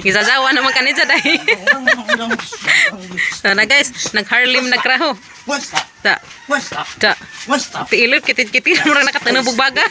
Gisasawa naman kanina dai. Sana guys, nag-Harlem nagkraho. Ta. Ta. Tiilot kitit-kitit murag nakatanubog baga.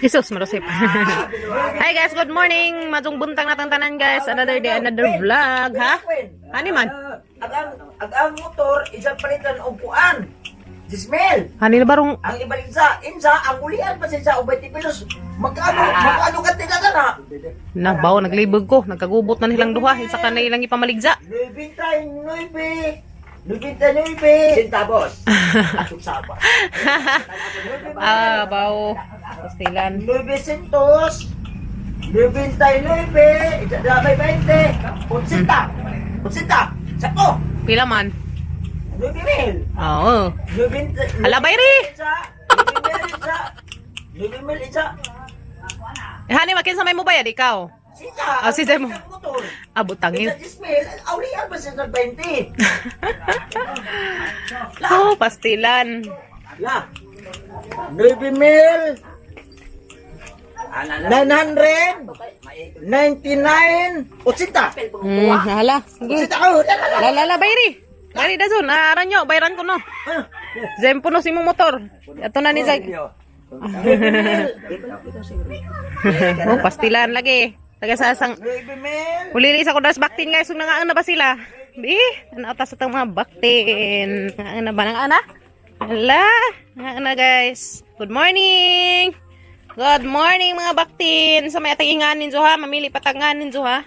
Jesus, marosip. Hi guys, good morning. Matong buntang natang tanan guys. Another day, another vlog, ha? Ani man? Ang motor isang palitan og kuan. Dismel. Hani na barong Ang ibalik sa insa ang ulian pa sa og 20 pesos. Magkano magkano ka tinga na? Nabaw, naglibog ko. Nagkagubot na nilang duha. Isa ka na ilang ipamaligsa. 99. 99. Centavos. Atong saba. Ah, baw. Pastilan. 900. 99. Isa damay 20. 80. 80. Sako. Pila man? 9,000. Oo. 90. Hala, bayri! Isa. 9,000 isa. 9,000 isa. Eh, hani, makin sa may mo bayad, ikaw. Sisa. Ah, sisa mo. Motor. Abot tangin. Isa dismel, awlian ba siya sa 20? Oh, pastilan. La. 9,000. 999. 80. Hala. Sige. 80 ako. La, la, la. La, la, la, bayri. Bayri, dazon. Aaran nyo, bayran ko no. Zempo no si mo motor. Ato na ni Zag. Oh, pastilan lagi. Taga sa sang 9,000. Ulili sa kudas baktin guys, kung nangaan na ba sila? Bi, ano ta sa tang mga baktin? Nangaan na ba nang ana? Hala, nangaan na guys. Good morning. Good morning mga baktin. Sa may atang inganin zo ha, mamili patanganin zo ha.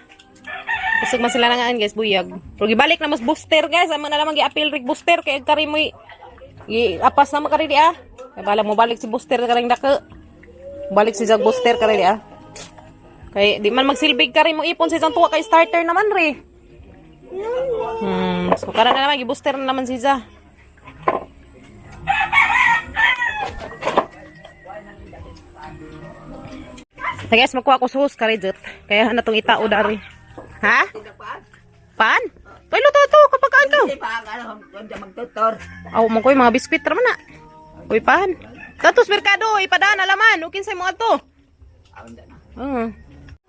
Kusog man sila nangaan guys, buyag. Pero gibalik na mas booster guys, amo na lamang gi-appeal rig booster kay kari moy apas na mo kari di ah. Kay bala mo balik si booster karing dako. Balik si jag booster kari di ah. Kay di man magsilbig ka rin mo ipon sa isang tuwa kay starter naman re. So karon na naman gi-booster na naman si Za. So guys, magkuha ko sus kare jut. Kaya na tong itao dari. Ha? Paan? Kay luto to kapag kaan ka. Aw mo koy mga biskwit ra man na. Uy paan. Tatos merkado ipadaan alaman ukin sa mo ato. Oo.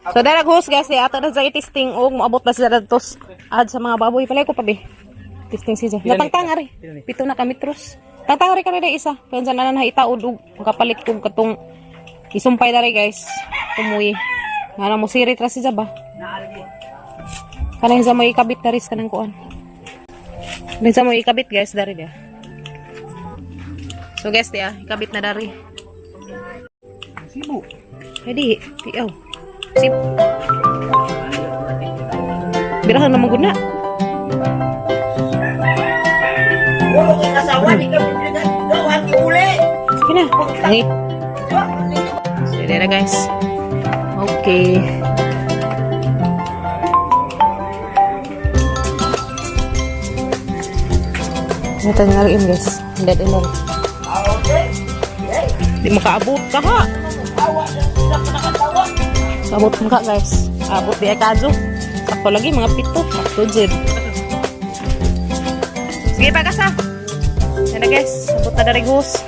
So dara host guys, eh, ato na sa testing og moabot ba sila datos ad sa mga baboy palay ko pa be. Testing siya. Natangtang ari. Pito na kami tros. Tangtang ari kami isa. Kaya dyan na na itaod og makapalit kog katong isumpay dari guys. Tumuy. Nga na mo sirit ra siya ba? Kanang sa mo ikabit daris kanang kuan. Kanang sa mo ikabit guys dari dia. So guys dia, ikabit na dari. Sibu. Pwede, tiyaw. Sip. Birahan naman guna. Wala kang asawa, di ka bibigyan. Gawan, di uli. Sige na. Tangi. So, na guys. Okay. Ito na rin guys. Hindi din lang. Okay. Di makaabot ka ha. Awa, sila ka nakatawa. Abot mo ka guys. Abot di ay kazo. Sakto lagi mga 7. Sakto jud. Sige pagasa. Yan na guys. Abot na dari gus.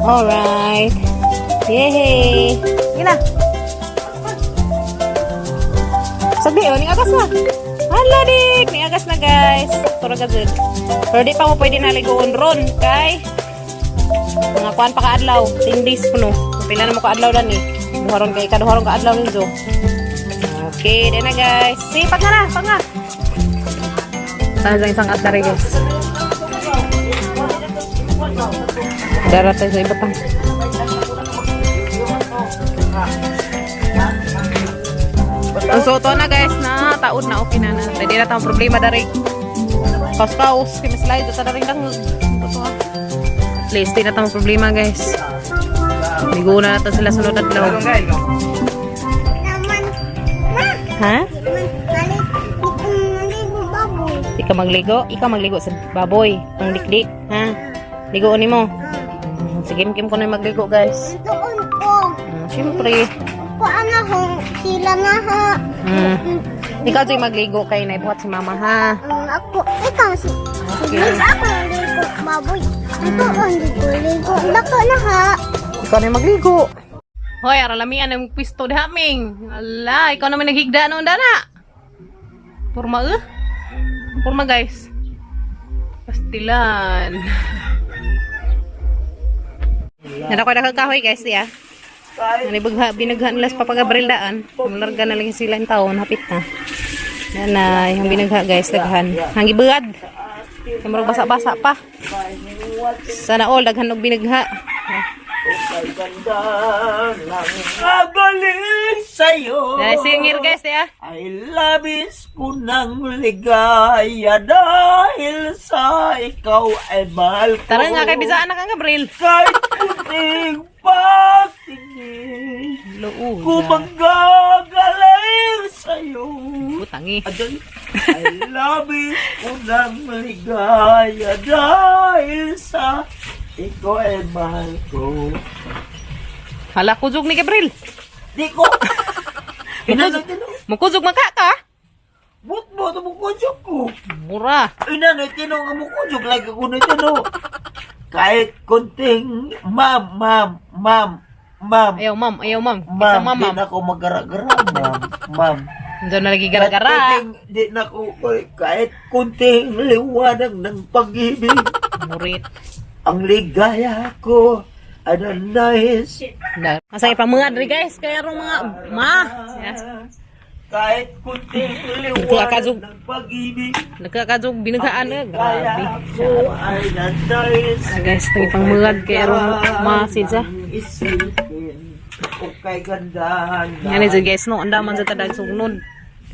Alright. Yay! Sige na. Sagdi oh, ni agas na. Hala dik, ni agas na guys. Turo ka jud. Pero di pa mo pwede naligoon ron kay mga kuan pa kaadlaw, 10 days kuno. Pila na mo kaadlaw dan eh. Duharon kay ikaduharon kaadlaw ninyo. Okay, di na guys. Sige, pag nga na, pag nga. Taas ang isang atari guys. Dara tayo sa iba pa. Ang soto na guys, na taon na okay na na. Hindi na tayong problema dari. Kaos-kaos, kay Miss Lido, ta rin lang. Totoo. At least, di na tayong problema guys. Ligo na natin sila sunod adlaw. Naman, ma, Ha? mali, maligo baboy. Ikaw magligo? Ikaw magligo sa baboy. Ang dikdik. Ha? Ligoon nimo. Sige, kim ko na yung magligo, guys. Doon ko. Siyempre. Kuan na ho, sila na ha. Ikaw yung magligo kay naibuhat si mama, ha? Ako, ikaw si, Okay. ako. Baboy. Ito ang ligo-ligo. Dako na ha. Ikaw na yung magligo. Hoy, aralamian ang pwisto diha, Ming. Ala, ikaw naman naghigda noon dana. Purma eh. Purma, guys. Pastilan. Nara ko nakakahoy, guys, diya. Nalibugha, binaghan nila sa Papa Gabriel daan. Larga na lang sila yung taon, hapit na. Yan na, yung binagha, guys, daghan. Hangibugad. Yung basa-basa pa. Sana all, daghan og binagha. Kay ganda ng agaling sa'yo. Ay, singer guys, ya. Ay labis ko ng ligaya dahil sa ikaw ay mahal ko. Tara nga kay bisaan na kang Gabriel. Kahit kunting pagtingin Loo. ko manggagaling sa'yo. Butangi. Aday, ay labis ko ng ligaya dahil sa ikaw ay mahal ko. Hala kuzog ni Gabriel. Di ko. Inano, tino. Mukuzog man ka ka. But mo, mukujok ko. Mura. Inano, tino nga mukujok. Like ako na tino. Kahit konting, ma'am, ma'am, ma'am, ma'am. Ayaw ma'am, ayaw ma'am. Isa Ma'am, ma'am. di Ma'am. na ako magara-gara, ma'am. Ma'am. Diyan na lagi Kahit gara-gara. konting, di na ako, kahit konting liwanag ng pag-ibig. Murit. Ang ligaya ko, ano nais. Asa ipamungad ri guys kaya rong mga ma. Yes. Kahit kunting Ito, liwanag akazog. ng pag-ibig. Nagkakazog binaghaan eh. Kaya Grabe. ko ay nanais. Ah, guys, ito ipangmungad kaya rong ma sidsa. Isipin, o kay ganda Yan eh guys no, andaman sa tadag sugnod.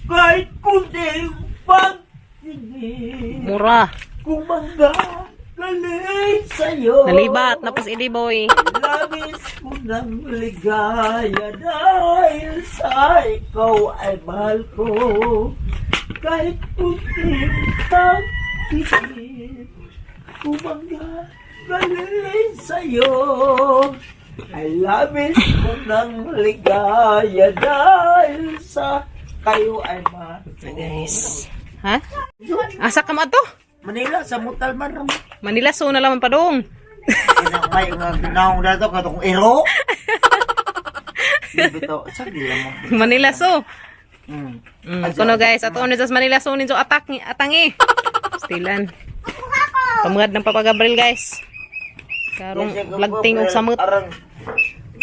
Kahit kunting pag-ibig, Mura. kung manggagaling sa'yo. Nalibat na pas ili boy. Labis ko ng ligaya dahil sa ikaw ay mahal ko. Kahit kunting pagtingin, kumanggaling sa'yo. Ay labis ko ng ligaya dahil sa kayo ay mahal ko. Guys. Ha? Asa ka ma to? Manila, sa Mutalman ram. Manila so na laman pa dong. May nga ginaong dato katong ero. Bitaw, sa di lang mo. Manila so. Mm. Kuno guys, ato ni sa Manila so ninyo atak ni atangi. Stilan. Pamungad ng Papa Gabriel guys. Karong lagting og samot. Arang.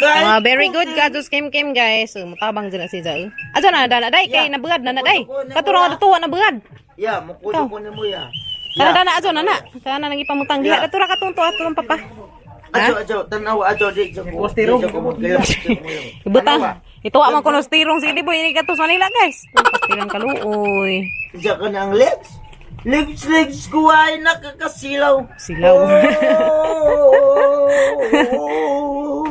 Ah, very good gados kim kim guys. So, mutabang dyan na si Jai. Ato na dana day kay nabugad na na day. Katurong ato na bugad. Ya, mukudo ko nimo ya. Kana dana ato na na. Kana nang ipamutang diha katura katong to ato ng papa. Ajo ajo tanaw ajo di ko. Di ko mo. Ibutang. Ito man kuno stirong sige boy ini kato sa Manila guys. Pastilan kaluoy. Diya ka na ang legs. Legs legs ko ay nakakasilaw. Silaw. Oh.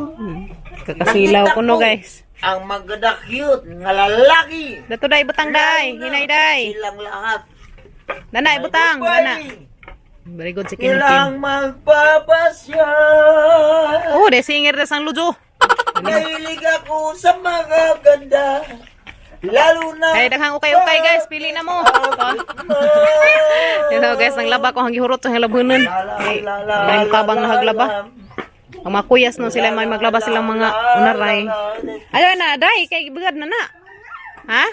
Kakasilaw kuno guys. Ang maganda cute nga lalaki. Dato day butang day, hinay day. Silang lahat. Dana ibutang, dana. Very good si Kim Kim. Silang magpapasya. Oh, de singer de San Lujo. Mahilig ako sa mga ganda. Lalo na Ay daghang ukay-ukay guys, pili na mo. Hello guys, nang laba ko hanggi hurot sa hilabunan. Ay, may tabang na haglaba. Ang mga kuyas no sila may maglaba silang mga unaray. Ayo na, day kay bugad na na. Ha?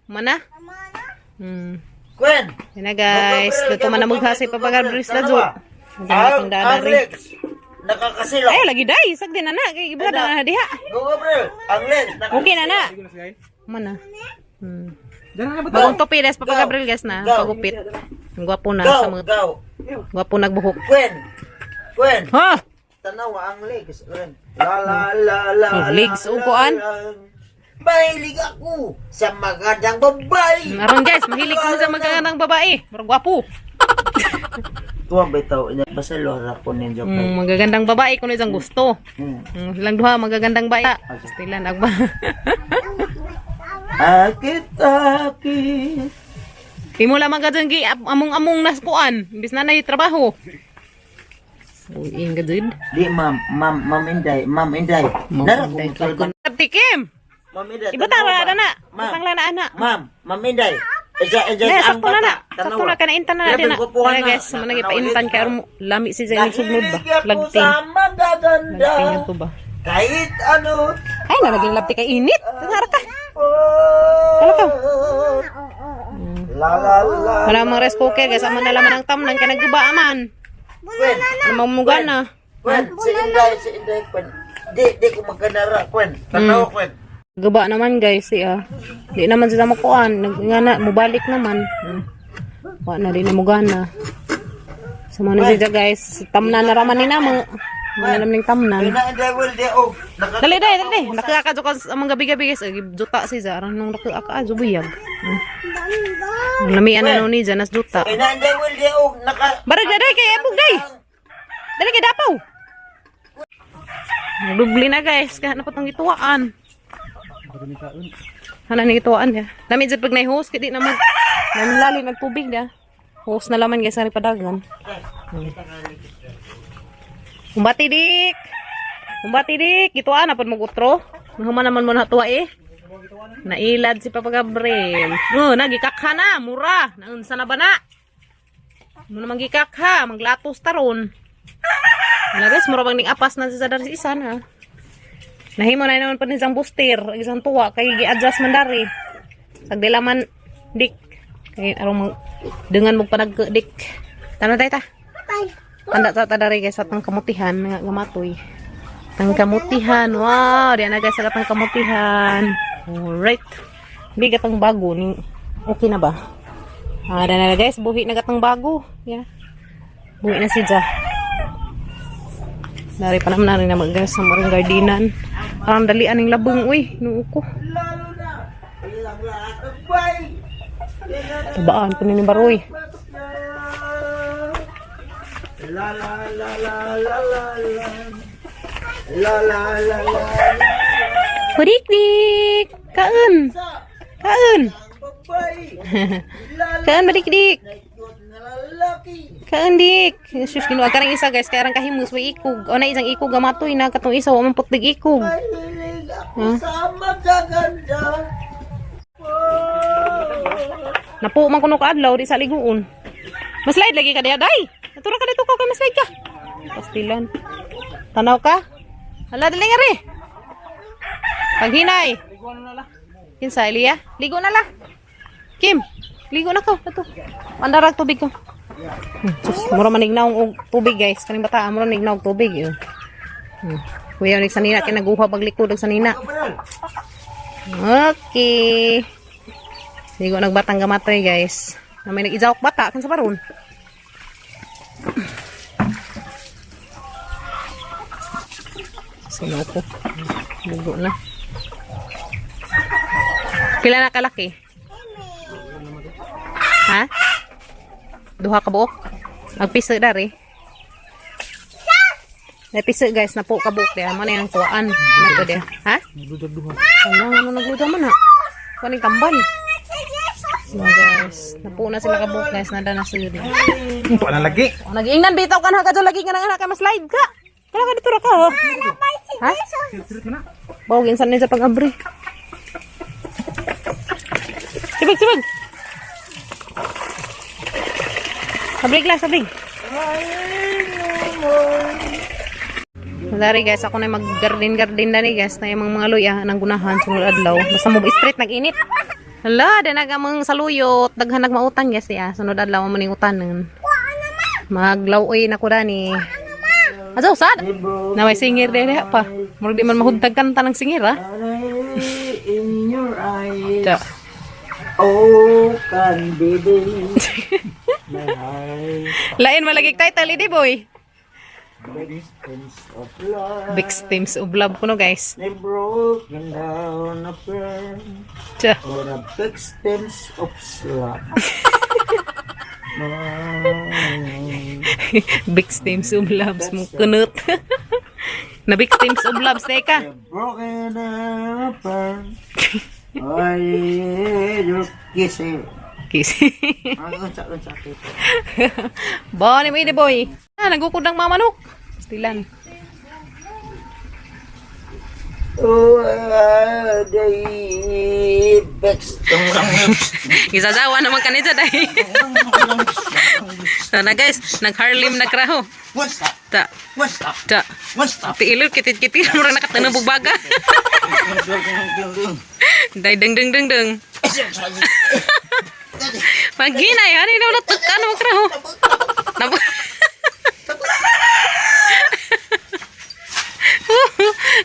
Mana? Gwen! Yan na guys, dito man namugha si Papa Gabriel Lazo. Ang, ang legs, nakakasilaw. Ay lagi day, sagdi na na kay bugad na na diha. Go Gabriel, ang legs, Okay na na. Mana? Bagong topi des Papa Gabriel guys na, pagupit. Ang gwapo na Go, sa mga go. gwapo nagbuhok. Gwen, Gwen, Ha? tanawa ang legs. Gwen. La la la la. Oh, legs, la, upuan. la. Mahilig ako sa magandang babae. Aron guys, mahilig ko sa magagandang babae. Murag gwapo. Tuwa ba ito? Basta lora ko ninyo. Magagandang babae kuno isang gusto. Silang duha magagandang babae. Stilan agba. Akit, akit. Imo lamang ka dyan, gi among-among nas kuan. Imbis na nay trabaho. Uy, inga jud. Di, ma'am, ma'am, ma'am Inday, ma'am Inday. Nara ko mutalban. Tikim. Ma'am Inday. Ibutang tanawa ra ba? na. Ma'am, Butang la na ana. ma'am, ma'am Inday. Isa, isa, Ne, ang sakto na na. bata. Sakto na kanaintan na natin na. Grabe, Ay, guys, na. man nagipaintan kay aron lami si Zay sugnod ba. Nahilig ako Lagting. sa magaganda. Lagting ito ba? Kahit ano. Ay, na naging labti kay init. Tangara ka. Oh, ka. La la la. Wala mang rice cooker guys, amo na laman ang tamnan kay nagguba aman. Kwen, Mamuga na. Kwen, si Inday, Kwen. Di ko magkanara, Kwen. Tanaw, Kwen. Guba naman guys, siya. Di naman sila makuan, nagngana mubalik naman. Wa na di na mugana. Sa mga na siya guys, tamnan na raman ni namo. Mga naman ning tamnan. Kaya na Inday, will di, oh. Dali dali dali. Nakuha ka ka sa mga gabi-gabi guys. Ay, juta si Zara nung nakuha ka zubuyag. Lamian na nun ni Jan as juta. Kaya na Inday, will di, oh. Naka, Barag na dali kay ebog day. Dali kay dapaw. Dubli na guys, kaya na patong gituwaan. Hana ni gituwaan ya. Lami jud pag nay-host kay di na mag namin lalim ang tubig ya. Host na laman guys ari padagan. Umbati dik. Umbati dik, gituwaan na pud magutro. Nahuman naman mo na tuwa eh. Nailad si Papa Gabriel. Oh, nagikakha na, mura. Naunsa na ba na? Mo naman gikakha, maglatos taron. Wala guys, mura bang ning apas na sa dar isa na. Nahimo na naman pa ni isang booster, ang isang tuwa kay gi-adjust man dari. Sagdila man dik kay arong mag dengan mo panag dik. Tanaw tayo ta. Tanda sa ta dari guys sa tang kamutihan nga gamatoy. Tang kamutihan. Wow, di na guys sa tang kamutihan. Alright. Hindi gatang bago ni okay na ba? Ah, na guys, buhi na gatang bago. Yeah. Buhi na si Ja. Dari pa naman na rin naman guys sa marong gardinan. Parang dalian ng labong, uy. Noo ko. Lalo na. Ilang lahat ng bay. Tabaan ko ni Baroy. La la la la la la la. La la la la. Hurikdik! Kaon! Kaon! Ang babay. La la. Kaon, marikdik! Naikot na lalaki. Kaon, dik! Sus, ginuwa ka rin isa guys. Kaya rang kahimus, may ikog. O na isang ikog, gamatoy na. Katong isa, wa man putlig ikog. Mahilig ako sa magaganda. Napo man kuno kaadlaw, di sa liguon. Maslide lagi ka diya, day! Natura ka dito ka, kay maslide ka. Pastilan. Tanaw ka? Hala, dali nga rin. Paghinay. Kinsa, Elia? Ligo na la. Kim, ligo na ko. Ito. Andarag tubig ko. Sus, mura man ignaw og tubig guys. Kaning bata, mura man ignaw og tubig. Yun. Kuya, nig sanina, kay naguha paglikod og sanina. Okay. Ligo nagbatang gamatoy guys. Na may nag-ijawk bata kan sa baron. Sino ko? Ligo na. Pila na kalaki? Ha? Duha ka buok? Magpiso dari. Napiso guys, napo ka buok diha. Mo na yung kuhaan. Nato diha. Ha? Ala, ano nagluto man ha? Kuha ning tambal. So guys, napo na sila kabuok guys. Nada na sila. Ito na lagi. Oh, nag-ingnan bitaw ka na ka lagi ka na ka mas-slide ka. Kala ka dito ra ka. Oh. Ha? Bawag insan ni sa pag-abri. Sibig, sibig. Sabrig lang, sabrig. Dari guys, ako na mag-garden-garden na ni guys na yung mga luya ng gunahan sunod adlaw. Basta mo street nag-init. Hala, di nag among saluyot, daghan nagmautan guys ya. Sunod adlaw mo ning utanon. Maglaw-oy na ko dani. Ato sad. Na may singir dere pa. Murag di man mahugtag kanta ng singir ah. In your eyes. Ta. Oh, can baby. My heart Lain malagi title idi boy. victims of love. Victims of love kuno guys. They broken down a prayer Tsa. or a victims of love. Victims of loves mo kunot. Na victims of loves teka. Broken down a prayer. I your kissing. Kiss. Ang unsa unsa kita. Bani mo idi boy. Ah, nagukod ng mamanok. Pastilan. Oh, day bex. Gisasawa naman kanita dai. Sana guys, nag-Harlem na kraho. One stop. Ta, One stop. ta. One stop. Tiilog kitit-kitit murag nakatanong baga. Dai deng deng deng deng. Paghinay, hani na wala tukan mo kraho. Nabo.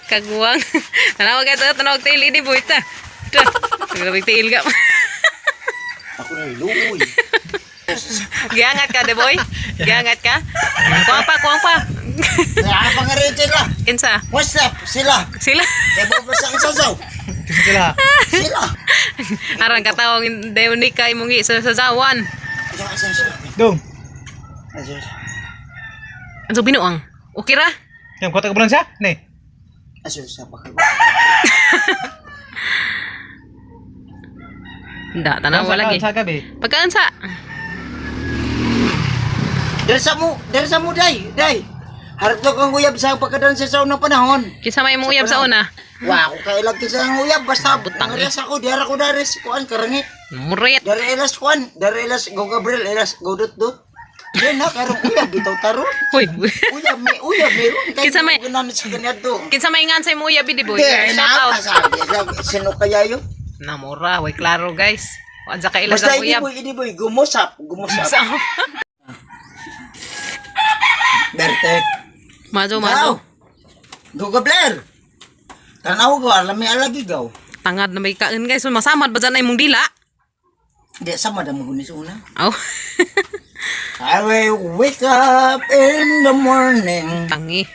Kaguwang. Tanaw guys, tanaw tiil ini boy ta. Ta. Grabe tiil ka. Ako na luoy. Giangat ka, de boy. Giangat ka. Kuwang pa, kuwang pa. Apa nga rin sila? Kinsa? One stop. Sila. Sila. Kaya ba sa isasaw? Sila. Sila. Aran katawang Deonica imong sa sasawan. Dong. Ano binuang? Okay ra? Yang kota ke bulan siya? Nih. Nda, tanaw lagi. Sa gabi. Pagkaan sa? Dari sa mo day, day. Harto kang uyab sa pagkadan sa unang panahon. Kinsa may imong uyab sa una? Wa ako kailag sa ang uyab basta Butang eh. butang ako diara ko dares kuan karangi. Murit. Dari elas kuan, dari elas go Gabriel, elas go dot dot. Di na karong uyab bitaw taron. Hoy. Uyab may uyab meron kay Kinsa may- ganan sa kaniadto. Kinsa may ngan sa imong uyab di boy? Di Shout na out. sabi sino kaya yun? Namura, way klaro guys. Wa sa kaila Basta sa ini uyab. boy, ini boy, gumusap, gusap. Sa Bertek. Mazo mazo. Go Gabriel. Tanaw ko, alam may alagi gaw. Tangad na may kain guys. Masamad ba dyan na imong dila? Di sama da mo gunis una. Aw. I will wake up in the morning. Tangi.